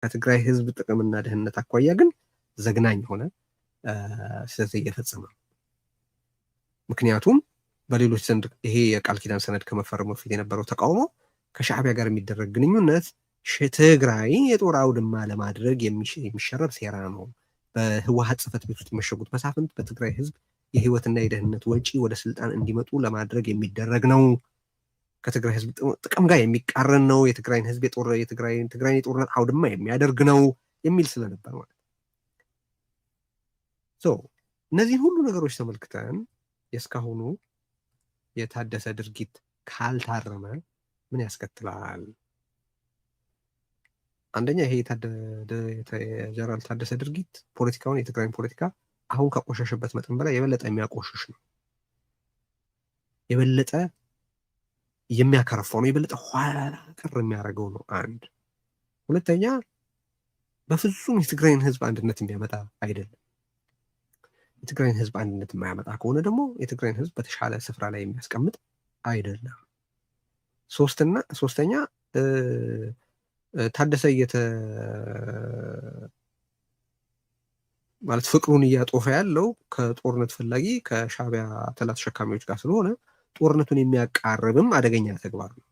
ከትግራይ ህዝብ ጥቅምና ደህንነት አኳያ ግን ዘግናኝ የሆነ ስህተት እየፈጸመ ነው። ምክንያቱም በሌሎች ዘንድ ይሄ የቃል ኪዳን ሰነድ ከመፈረሙ በፊት የነበረው ተቃውሞ ከሻዕቢያ ጋር የሚደረግ ግንኙነት ትግራይን የጦር አውድማ ለማድረግ የሚሸረብ ሴራ ነው። በህወሀት ጽሕፈት ቤት ውስጥ የመሸጉት መሳፍንት በትግራይ ህዝብ የህይወትና የደህንነት ወጪ ወደ ስልጣን እንዲመጡ ለማድረግ የሚደረግ ነው። ከትግራይ ህዝብ ጥቅም ጋር የሚቃረን ነው። የትግራይን ህዝብ የትግራይን የጦርነት አውድማ የሚያደርግ ነው የሚል ስለነበር ማለት ነው። እነዚህን ሁሉ ነገሮች ተመልክተን የእስካሁኑ የታደሰ ድርጊት ካልታረመ ምን ያስከትላል? አንደኛ፣ ይሄ የጀነራል ታደሰ ድርጊት ፖለቲካውን፣ የትግራይን ፖለቲካ አሁን ከቆሸሸበት መጠን በላይ የበለጠ የሚያቆሽሽ ነው። የበለጠ የሚያከረፋው ነው። የበለጠ ኋላ ቀር የሚያደርገው ነው። አንድ። ሁለተኛ፣ በፍጹም የትግራይን ህዝብ አንድነት የሚያመጣ አይደለም። የትግራይን ህዝብ አንድነት የማያመጣ ከሆነ ደግሞ የትግራይን ህዝብ በተሻለ ስፍራ ላይ የሚያስቀምጥ አይደለም። ሶስተኛ፣ ታደሰ ማለት ፍቅሩን እያጦፈ ያለው ከጦርነት ፈላጊ ከሻዕቢያ ተላ ተሸካሚዎች ጋር ስለሆነ ጦርነቱን የሚያቃርብም አደገኛ ተግባር ነው።